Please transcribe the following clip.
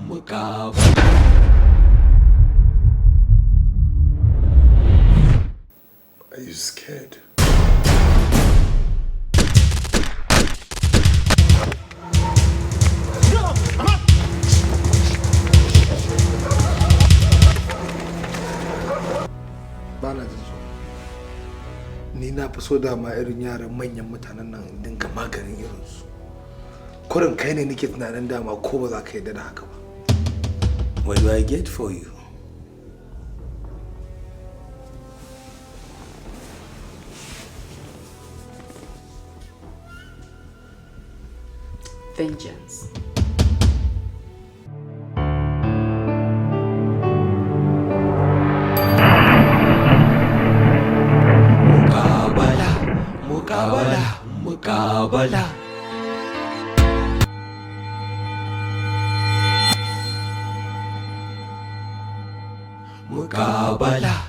Mukabala. Are you scared? Ba na jin tsoro. Ni na fi so dama irin yaran manyan mutanen nan in dinga maganin irinsu. Kurin kai ne nake tunanin dama ko ba za ka yarda da haka ba. What do I get for you? Vengeance. Mukabala, mukabala, mukabala. Mukabala.